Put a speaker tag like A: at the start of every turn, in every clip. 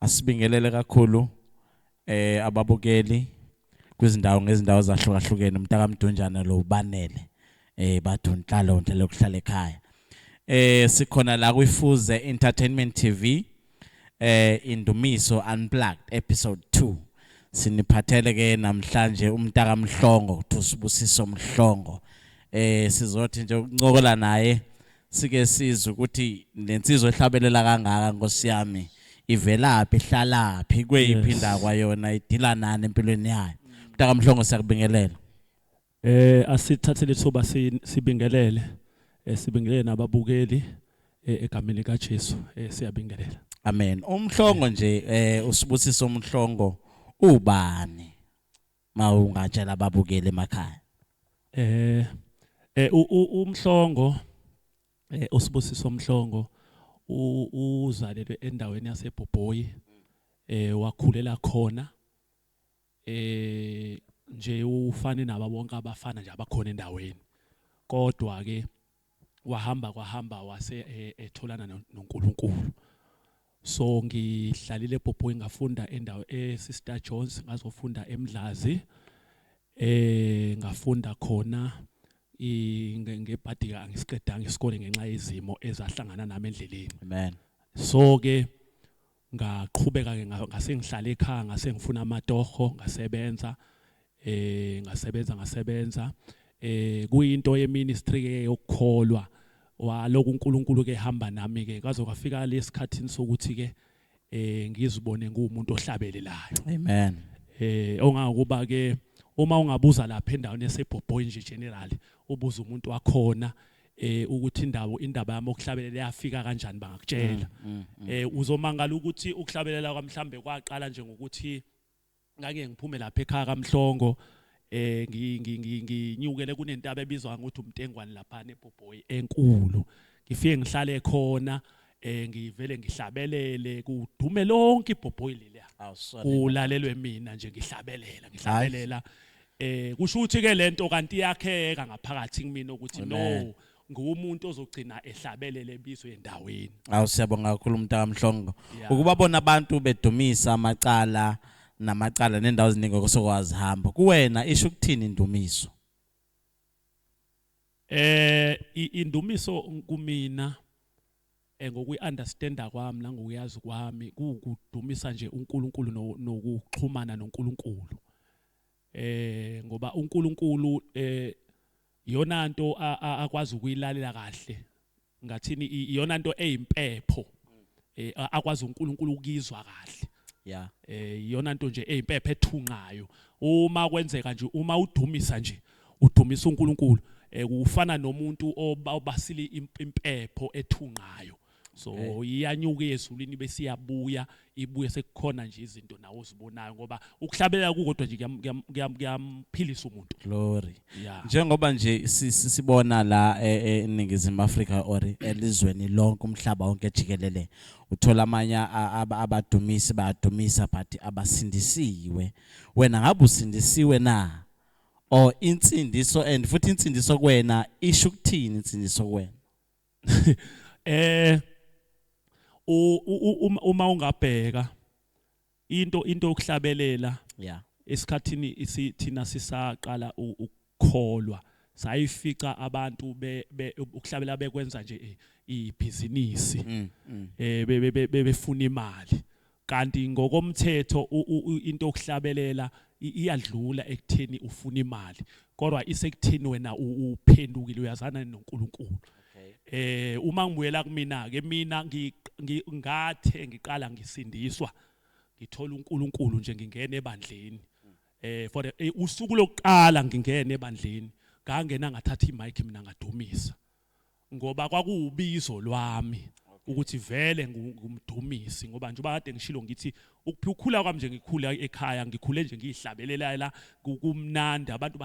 A: Asibingelele kakhulu ababukeli kwizindawo ngezindawo zahlukahlukene. Umntaka Mdunjana lo ubanele bathi unhlalonhle lokuhlala ekhaya. Sikhona la kwiFuze Entertainment TV, Indumiso Unplugged episode 2. Siniphathele ke namhlanje umntaka Mhlongo, uSibusiso Mhlongo. Sizothi nje ukuncokola naye, sike sizwe ukuthi lensizwa ehlabelela kangaka, Nkosi yami, ivelaphi, ihlalaphi, kweyiphi indawo kwayona, idila nani empilweni yayo. Mntaka Mhlongo, siyakubingelela.
B: Asithathe lethuba sibingelele, sibingelele nababukeli egameni lika Jesu. Siyabingelela.
A: Amen. Umhlongo nje, uSibusiso Mhlongo ubani, mawungatshela ababukeli emakhaya?
B: Umhlongo, uSibusiso Mhlongo, uzalelwe endaweni yaseBhobhoyi, wakhulela khona. Nje ufane nabo bonke abafana nje abakhona endaweni, kodwa ke wahamba kwahamba wase etholana noNkulunkulu. So ngihlalile eBhobhoyi, ngafunda endawo eSister Jones, ngazofunda eMdlazi, ngafunda khona. Ngebhadi angisiqedanga isikole ngenxa yezimo ezahlangana nami endleleni.
A: Amen.
B: So ke ngaqhubeka ke, ngase ngihlala ekhaya, ngase ngifuna amatoho, ngasebenza, ngasebenza, ngasebenza kuyinto ye ministry ke yokukholwa. Waloku uNkulunkulu ke hamba nami ke kwaze kwafika lesikhathini sokuthi ke ngizibone ngumuntu ohlabelelayo.
A: Amen.
B: Ongakuba ke uma ungabuza lapha endaweni eseBhobhoyi nje generally, ubuza umuntu wakhona ukuthi indawo, indaba yami okuhlabelela yafika kanjani, bangakutshela. Uzomangala ukuthi ukuhlabelela kwamhlambe kwaqala nje ngokuthi ngake ngiphume lapha ekhaya kaMhlongo, nginyukele kunentaba ebizwa ngokuthi uMtengwane lapha neBhobhoyi enkulu. Ngifike ngihlale khona, ngivele ngihlabelele kudume lonke iBhobhoyi leliya. Kulalelwe mina nje ngihlabelela, ngihlabelela. Kusho ukuthi ke lento kanti iyakheka ngaphakathi kumina ukuthi no, ngumuntu ozogcina ehlabelele ebizwe endaweni.
A: Awu, siyabonga kakhulu, mntaka Mhlongo. Ukuba bona abantu bedumisa amacala namacala nendawo eziningi okusokwazihamba kuwena, isho ukuthini indumiso?
B: Indumiso kumina, ngokuyi-understanda kwami nangokuyazi kwami, kuwukudumisa nje uNkulunkulu nokuxhumana noNkulunkulu, ngoba uNkulunkulu iyona nto akwazi ukuyilalela kahle, ngathini, iyona nto eyimpepho akwazi uNkulunkulu ukuyizwa kahle. Iyona nto nje eyimpepho ethunqayo. Uma kwenzeka nje, uma udumisa nje, udumisa uNkulunkulu, kufana nomuntu obasile impepho ethunqayo, so iyanyuka ezulwini bese iyabuya, ibuye sekukhona nje izinto nawo ozibonayo, ngoba ukuhlabelela kukodwa nje kuyamphilisa umuntu.
A: Glory. Njengoba nje sibona la eNingizimu Afrika or elizweni lonke, umhlaba wonke jikelele, uthola amanye abadumisi bayadumisa but abasindisiwe. Wena ngabe usindisiwe na, or insindiso, and futhi insindiso kuwena isho ukuthini, insindiso kuwena?
B: Uma ungabheka into yokuhlabelela, esikhathini thina sisaqala ukukholwa, sayifica abantu ukuhlabela bekwenza nje ibhizinisi, befuna imali, kanti ngokomthetho into yokuhlabelela iyadlula ekutheni ufuna imali, kodwa isekutheni wena uphendukile, uyazana noNkulunkulu. Uma ngibuyela kumina ke, mina ngathe ngiqala ngisindiswa, ngithola uNkulunkulu nje, ngingena ebandleni, for usuku lokuqala ngingena ebandleni, ngangena ngathatha imic mina ngadumisa, ngoba kwakuwubizo lwami ukuthi vele ngumdumisi, ngoba njengoba kade ngishilo ngithi ukukhula kwami nje, ngikhula ekhaya, ngikhule nje ngiyihlabelela la, kumnandi, abantu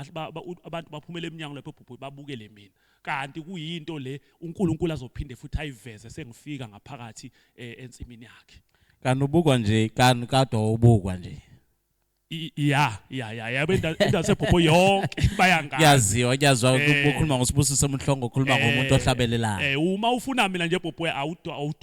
B: baphumele eminyango lapho eBhobhoyi babukele mina, kanti kuyinto le uNkulunkulu azophinde futhi ayiveze sengifika ngaphakathi ensimini yakhe.
A: Kanti ubukwa nje, kanti kade ubukwa nje?
B: Ya, yabo, indawo sebhobho yonke bayangazi.
A: Kuyaziwa, kuyaziwa.
B: Eh.
A: Ukhuluma ngoSibusiso Mhlongo, ukhuluma ngomuntu
B: Eh,
A: ohlabelelayo.
B: Uma ufuna mina nje bhobho,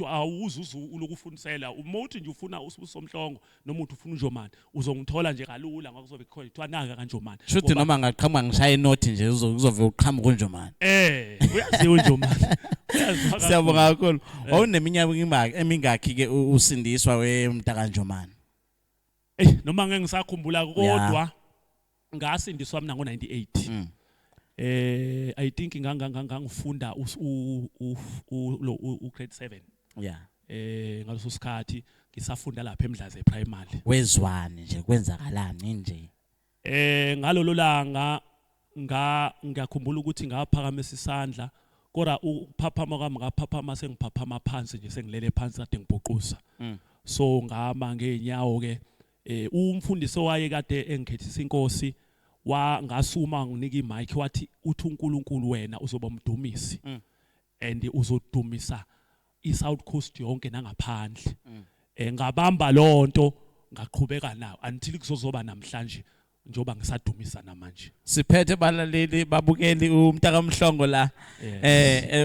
B: awuzuzu ulokufunisela. Uma uthi nje ufuna uSibusiso Mhlongo noma uthi ufuna uNjomane, uzongithola nje kalula, ngoba kuzobe kukhona kuthiwa naka kaNjomane.
A: Shuthi noma ngaqhamuka ngishaya inothi nje, uzove uqhamuka uNjomane.
B: Uyaziwa uNjomane. Uyaziwa.
A: Siyabonga kakhulu. Wawuneminyaka emingakhi ke usindiswa wemntaka Njomane?
B: Noma ngeke ngisakhumbula, kodwa ngasindiswa mina ngo98. I think ngangifunda lo u grade 7. Ngaleso sikhathi ngisafunda lapha eMdlaze Primary.
A: Wezwani nje, kwenzakalani nje?
B: Ngalolo langa ngiyakhumbula ukuthi ngaphakamisa isandla, kodwa ukuphaphama kwami ngaphaphama sengiphaphama phansi nje, sengilele phansi, kade ngibhuquza. So ngama ngeenyawo ke. Umfundisi owaye kade engikhethisa inkosi wa ngasuma nginika imic, wathi, uthi uNkulunkulu wena uzoba umdumisi and uzodumisa iSouth Coast yonke nangaphandle. Ngabamba lonto, ngaqhubeka nayo until kuzozoba namhlanje, njoba ngisadumisa namanje.
A: Siphethe, balaleli, babukeli, umntaka Mhlongo la.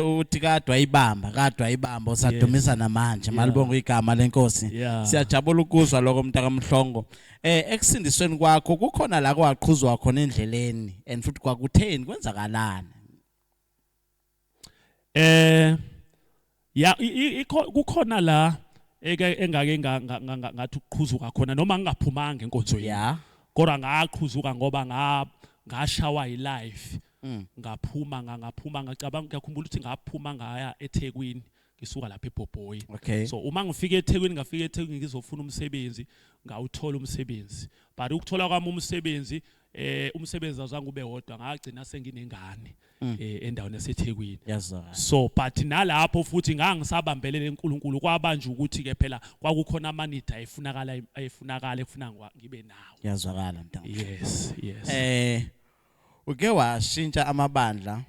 A: Uthi kade wayibamba, kade wayibamba, usadumisa namanje. Malibonga igama lenkosi. Siyajabula ukuzwa lokho, mntaka Mhlongo. Ekusindisweni kwakho kukhona la kwaqhuzwa khona endleleni, and futhi kwakutheni, kwenzakalani?
B: Ya, kukhona la eke engake ngathi ukuqhuzuka khona, noma ngingaphumanga enkonzweni. Kodwa ngaqhuzuka ngoba ngashawa yilife. Ngaphuma, ngaphuma, ngacabanga, ngiyakhumbula ukuthi ngaphuma ngaya eThekwini ngisuka lapha eBhobhoyi. So uma ngifika eThekwini, ngafika eThekwini ngizofuna umsebenzi, ngawuthola umsebenzi, but ukuthola kwami umsebenzi, umsebenzi awuzange ube wodwa, ngagcina senginengane endaweni yaseThekwini.
A: Yazwakala.
B: So but nalapho futhi ngangisabambelele eNkulunkulu, kwabanje ukuthi ke phela kwakukhona amanida ayefunakala, ayefunakala, efuna ngibe nawo.
A: Yazwakala, mntaka.
B: Yes.
A: Uke washintsha amabandla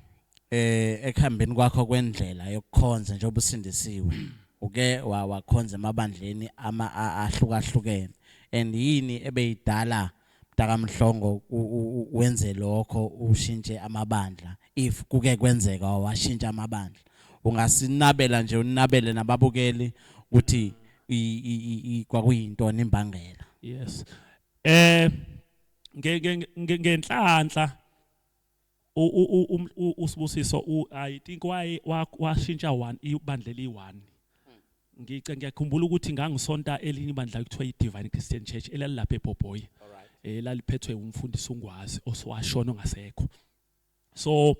A: ekuhambeni kwakho kwendlela yokukhonza njengoba usindisiwe? Uke wakhonza emabandleni ama ahlukahlukene, and yini ebeyidala, mntaka Mhlongo, wenze lokho, ushintshe amabandla, if kuke kwenzeka washintsha amabandla? Ungasinabela nje, unabele nababukeli ukuthi kwakuyintoni imbangela?
B: Yes, ngenhlanhla uSibusiso, I think waye washintsha one ibandla eli-one. Ngiyakhumbula ukuthi ngangisonta elinye ibandla kuthiwa i-Divine Christian Church elalilapha eBhobhoyi, elaliphethwe umfundisi uNgwazi osowashona, ongasekho. So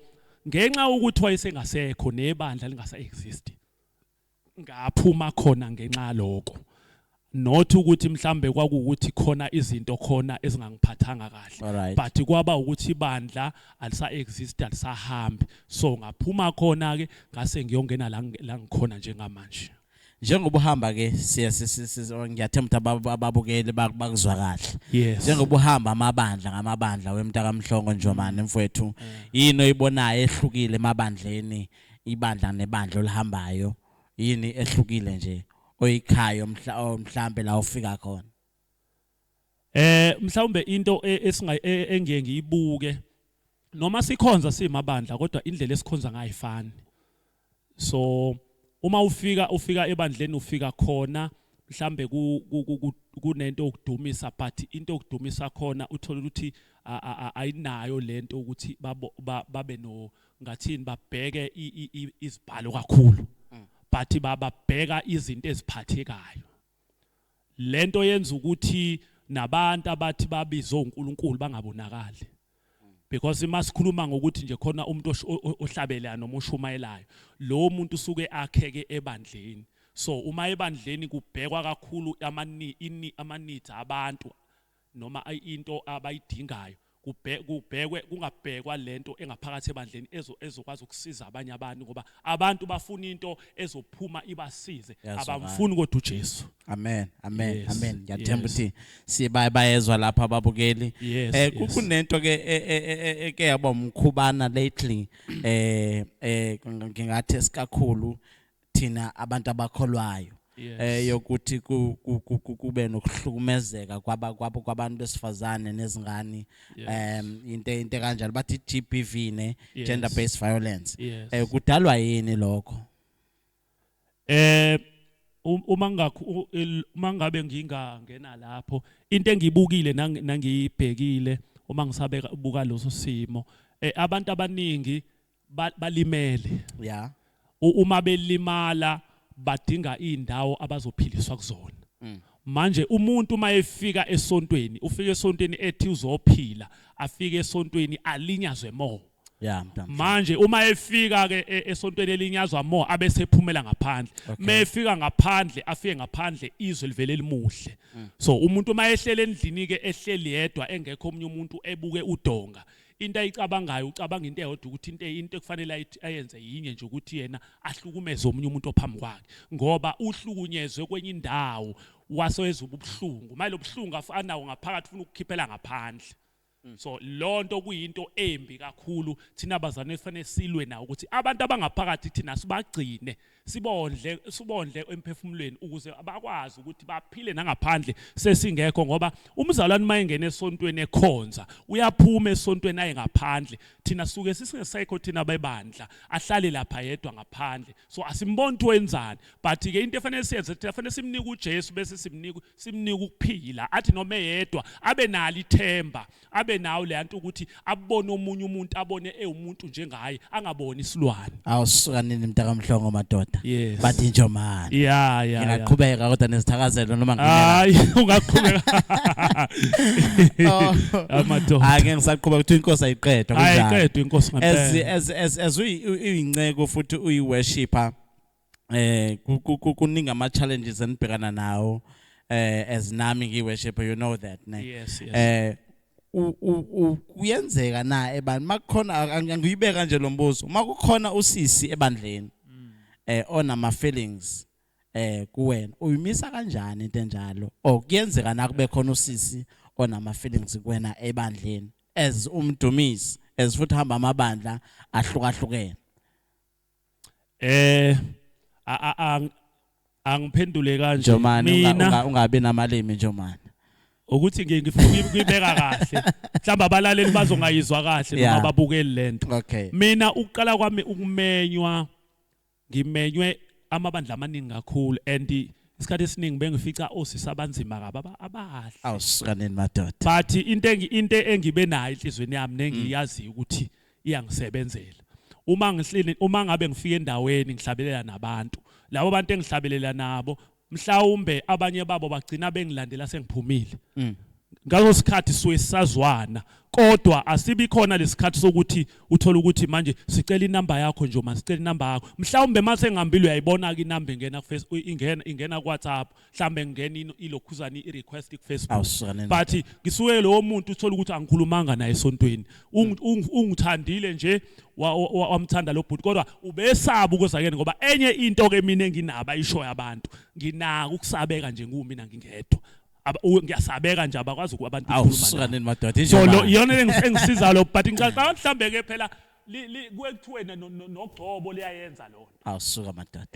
B: ngenxa ukuthi wayesengasekho nebandla lingasa exist, ngaphuma khona ngenxa yaloko, not ukuthi mhlambe kwakuwukuthi khona izinto khona ezingangiphathanga kahle, but kwaba ukuthi ibandla alisa exist, alisahambi, so ngaphuma khona ke, ngase ngiyongena la ngikhona njengamanje.
A: Njengoba uhamba ke, siya ngiyathemba ukuthi ababukeli bakuzwa kahle.
B: Yes.
A: Njengoba uhamba amabandla ngamabandla, wemntaka Mhlongo Njomane mfowethu, yini oyibonayo ehlukile emabandleni, ibandla nebandla olihambayo? Yini ehlukile nje oyikhayo mhlambe la ufika khona?
B: Mhlawumbe into engiye ngiyibuke, noma sikhonza simabandla, kodwa indlela esikhonza ngayo ayifani. So uma ufika ebandleni, ufika khona mhlambe kunento yokudumisa, but into yokudumisa khona uthola ukuthi ayinayo lento ukuthi babe no, ngathini, babheke izibhalo kakhulu, but bababheka izinto eziphathekayo. Lento yenza ukuthi nabantu abathi babizwe uNkulunkulu bangabonakali, because masikhuluma ngokuthi nje khona umuntu ohlabelayo noma oshumayelayo, lo muntu usuke akheke ebandleni. So uma ebandleni kubhekwa kakhulu ama needs abantu noma into abayidingayo, kubhekwe, kungabhekwa lento engaphakathi ebandleni ezokwazi ukusiza abanye abantu, ngoba abantu bafuna into ezophuma ibasize.
A: Yazwakala.
B: Abamfuni kodwa uJesu.
A: Amen, amen. Amen. Ngiyathemba ukuthi siba bayezwa lapha ababukeli. Kunento ke eke yaba umkhubana lately, ngingathi esikakhulu thina abantu abakholwayo. Yokuthi kube nokuhlukumezeka kwaba kwabantu besifazane nezingane, into kanjalo, bathi GBV ne, gender based violence. Kudalwa yini lokho?
B: Uma ngabe ngingangena lapho, into engibukile nangiyibhekile uma ngisabeka buka leso simo, abantu abaningi balimele. Uma belimala badinga indawo abazophiliswa kuzona. Manje umuntu uma efika esontweni, ufika esontweni ethi uzophila, afike esontweni alinyazwe more.
A: Yeah, mntanami.
B: Manje uma efika ke esontweni elinyazwa more, abese ephumela ngaphandle. Mefika ngaphandle, afike ngaphandle izwe livele limuhle. So umuntu uma ehlele endlini ke, ehleli yedwa, engekho omunye umuntu, ebuke udonga, into ayicabangayo, ucabanga into eyodwa, ukuthi into ekufanele ayenze yinye nje, ukuthi yena ahlukumeze omunye umuntu ophambi kwakhe, ngoba uhlukunyezwe kwenye indawo, waseweza ubuhlungu. Manje lo buhlungu anawo ngaphakathi, ufuna ukukhiphela ngaphandle. So lonto kuyinto embi kakhulu. Thina abazalwane kufanele silwe nawo, ukuthi abantu abangaphakathi thina sibagcine, sibondle, sibondle emphefumulweni, ukuze bakwazi ukuthi baphile nangaphandle sesingekho. Ngoba umzalwane uma engena esontweni ekhonza, uyaphuma esontweni aye ngaphandle. Thina suke sisingesekho, thina bebandla, ahlale lapha yedwa ngaphandle, so asimboni ukuthi wenzani. But ke into efanele siyenze thina, fanele simnike uJesu, bese simnike ukuphila, athi noma eyedwa abe nalo ithemba, abe nawo le nto ukuthi abone omunye umuntu, abone ewumuntu njengaye, angaboni isilwane.
A: Awusuka nini, mntakamhlongo, madoda?
B: Yes.
A: Bathi njomani.
B: Ya.
A: Ngingaqhubeka kodwa nezithakazelo noma ngine?
B: Hayi, ungaqhubeka.
A: Oh.
B: Amadoda.
A: Hayi, ngeke ngisaqhubeka, ukuthi inkosi ayiqedwa, kunjalo.
B: Ayiqedwa inkosi
A: As
B: ngempela.
A: as uyinceko futhi uyi-worshipper, kuningi ama challenges enibhekana nawo, as nami ngiyi-worshipper, you know that, ne?
B: Yes.
A: Kuyenzeka na ebandleni makukhona, angiyibeka nje lo mbuzo, makukhona usisi ebandleni onama feelings kuwena, uyimisa kanjani into enjalo? Or kuyenzeka na kube khona usisi onama feelings kuwena ebandleni, as umdumisi, as futhi hamba amabandla ahlukahlukene?
B: Angiphendule kanje.
A: Njomani,
B: Mina
A: ungabi namalimi, Njomani.
B: Ukuthi ngifuna ukuyibeka kahle, mhlawumbe abalaleli bazongayizwa kahle noma babukeli lento. Mina ukuqala kwami ukumenywa, ngimenywe amabandla amaningi kakhulu, and isikhathi esiningi bengifica osisi abanzima kabi, abahle.
A: Awusuka nini, madoda?
B: But into engibe nayo enhlizweni yami nengiyaziyo ukuthi iyangisebenzela, uma ngihleli, uma ngabe ngifika endaweni ngihlabelela nabantu, labo bantu engihlabelela nabo, mhlawumbe abanye babo bagcina bengilandela sengiphumile. Ngaleso sikhathi suke sisazwana, kodwa asibi khona lesikhathi sokuthi uthola ukuthi manje sicela inamba yakho nje, uma sicela inamba yakho, mhlawumbe mase ngihambile uyayibona ke inamba ingena ku Facebook, ingena ku WhatsApp, mhlawumbe ngena ilokhuzana i-request ku Facebook.
A: Awusuka nini?
B: But ngisuke lowo muntu uthola ukuthi angikhulumanga naye esontweni. Ungithandile nje, wamthanda lo bhuti, kodwa ubesaba ukuza kuyena, ngoba enye into ke mina enginabo ayishoyo abantu, nginako ukusabeka nje, ngumina ngingedwa. Ngiyasabeka nje, abakwazi abantu ukukhuluma
A: Awusuka
B: nami.
A: nini, madoda?
B: So lo
A: Njomani.
B: iyona engisiza lo, but ngicabanga mhlambe ke phela kuye kuthiwe nogcobo liyayenza lona.
A: Awusuka, madoda.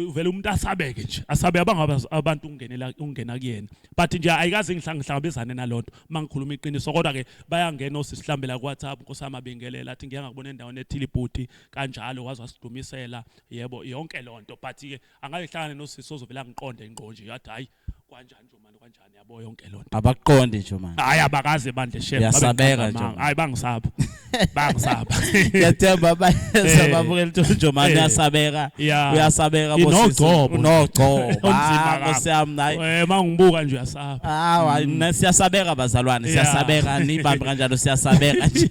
B: Uvele umuntu asabeke nje, asabe abangaba abantu ukungenela, ungena kuyena. But nje ayikaze ngihlangabezane nalonto mangikhuluma iqiniso. Kodwa ke bayangena osisihlambela ku WhatsApp, Nkosi yami, abingelela, athi ngiye ngakubona endaweni ethile ibhuti, kanjalo waze wasidumisela, yebo, yonke lonto. But ke angake hlangane nosisi ozovela ngiqonde ngqo nje, yathi hayi, kanjani nje manje, kanjani, yabo, yonke lonto.
A: Abaqondi, Njomani.
B: Hayi, abakaze bandle shem.
A: Uyasabeka nje.
B: Hayi, bangisaba, bangisaba.
A: Ngiyathemba bayesababukela ukuthi uNjomani uyasabeka. Uyasabeka bosisi.
B: Inogcobo.
A: Unogcobo.
B: Onzima
A: Ah,
B: kabi.
A: Nkosi yami, hayi.
B: Mangibuka nje uyasaba.
A: Hawa, siyasabeka bazalwane, siyasabeka, nibambe kanjalo, siyasabeka nje.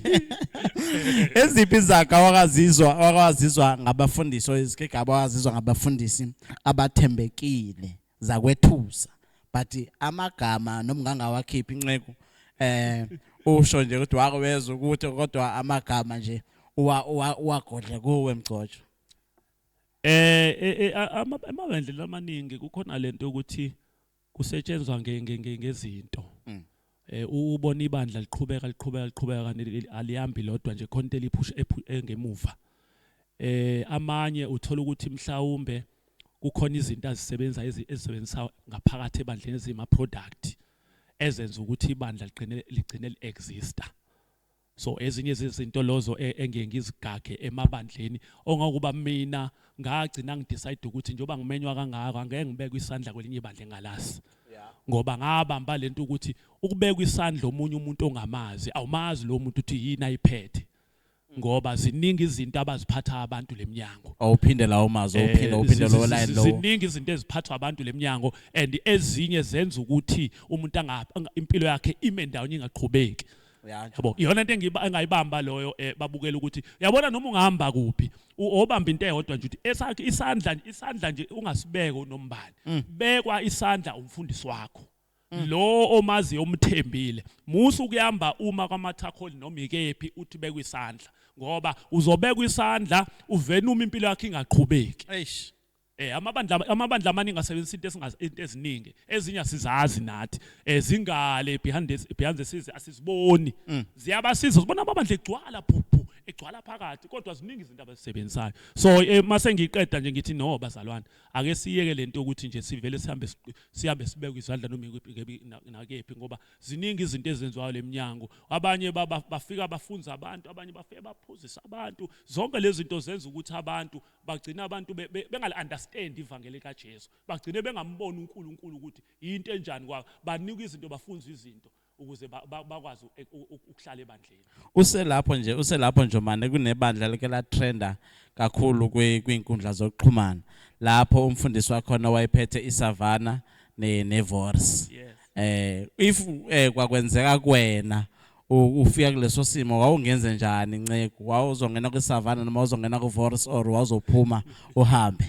A: Eziphi izaga wakazizwa ngabafundisi, izigigaba wakazizwa ngabafundisi abathembekile zakwethusa? But amagama noma ungangawakhiphi, inceku, usho nje ukuthi wakeweza ukuthi, kodwa amagama nje uwagodle kuwe, mgcotshwa.
B: Emabandleni amaningi kukhona lento ukuthi kusetshenzwa ngezinto. Ubona ibandla liqhubeka, liqhubeka, liqhubeka, kanti alihambi lodwa nje, khona into eliphusha engemuva. Amanye uthola ukuthi mhlawumbe Kukhona izinto azisebenza ezisebenzisa ngaphakathi ebandleni ezima product ezenza ukuthi ibandla ligcine li-exista. So ezinye izinto lozo engiye ngizigage emabandleni, ongakuba mina ngagcina ngidecide ukuthi njengoba ngimenywa kangaka, angeke ngibeke isandla kwelinye ibandla engalasi, ngoba ngabamba lento ukuthi ukubekwa isandla omunye umuntu ongamazi, awumazi lo muntu uthi yini ayiphethe, ngoba ziningi izinto abaziphatha abantu leminyango.
A: Awuphinde lawo mazwi, uphinde lo line lo.
B: Ziningi izinto eziphathwa abantu leminyango, and ezinye zenza ukuthi umuntu impilo yakhe ime ndawonye, ingaqhubeki. Yabo, iyona into engayibamba loyo. Babukela ukuthi uyabona noma ungahamba kuphi, obamba into eyodwa nje, ukuthi esakhe isandla nje ungasibeka unombani, bekwa isandla umfundisi wakho lo omazi, omthembile. Musu ukuyamba uma kwamathakholi noma ikephi uthi bekwa isandla, ngoba uzobekwa isandla uvena uma impilo yakho ingaqhubeki.
A: Eish.
B: Amabandla amaningi asebenzisa into eziningi, ezinye asizazi nathi, zingale behind the scenes, asiziboni. Ziyabasiza, sibona amabandla egcwala phuphu, egcwala phakathi, kodwa ziningi izinto abazisebenzisayo. So mase ngiqeda nje ngithi, no bazalwane, ake siyeke lento ukuthi nje sivele sihambe sibeke izandla noma ikuphi nakephi, ngoba ziningi izinto ezenziwayo leminyango. Abanye bafika bafunza abantu, abanye bafika baphuzisa abantu. Zonke lezi zinto zenza ukuthi abantu bagcina abantu bengali understand ivangeli kaJesu, bagcine bengamboni uNkulunkulu ukuthi into enjani kwa banika izinto, bafunza izinto ukuze bakwazi ukuhlala ebandleni.
A: Uselapho nje manje kunebandla like la trenda kakhulu kwinkundla zokuxhumana, lapho umfundisi wakhona wayephethe iSavanna neWors. If kwakwenzeka kuwena ufika kuleso simo, wawungenze njani, nceku? Wawuzongena kwiSavanna noma wawuzongena kuWors, or wawuzophuma uhambe?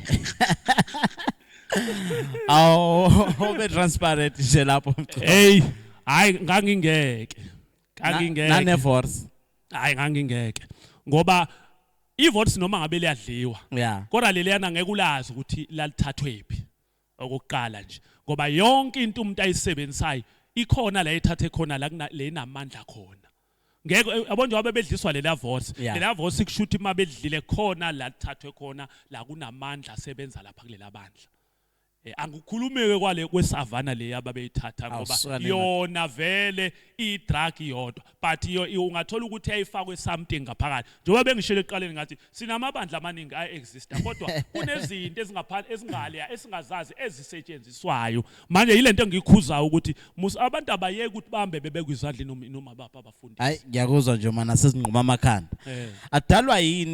A: Awu ube transparent nje lapho.
B: Hey, hayi, ngangingeke, ngangingeke.
A: NaneWors?
B: Hayi, ngangingeke, ngoba iWors noma ngabe liyadliwa, kodwa leliyana ngeke ulazi ukuthi lalithathwe phi okokuqala nje, ngoba yonke into umuntu ayisebenzisayo ikhona la ethathe khona, la kuna le inamandla khona. Ngeke yabo, njengoba bedliswa lela wors, lela wors kusho ukuthi uma bedlile khona la lithathwe khona, la kunamandla asebenza lapha kulela bandla. Angikukhulumeke kwale kweSavanna le ababeyithatha, ngoba
A: Awusuka nengadi.
B: yona vele i-drug yodwa, but iyo ungathola ukuthi yayifakwe something ngaphakathi. Njengoba bengishilo ekuqaleni ngathi sinamabandla amaningi ayi-exista, kodwa kunezinto ezingaphansi esingaleya esingazazi ezisetshenziswayo. Manje yile nto engiyikhuzayo ukuthi abantu abayeke ukuthi bahambe bebekwe izandla noma bapha abafundisi.
A: Hayi, ngiyakuzwa nje mana, sesinquma amakhanda. Adalwa yini?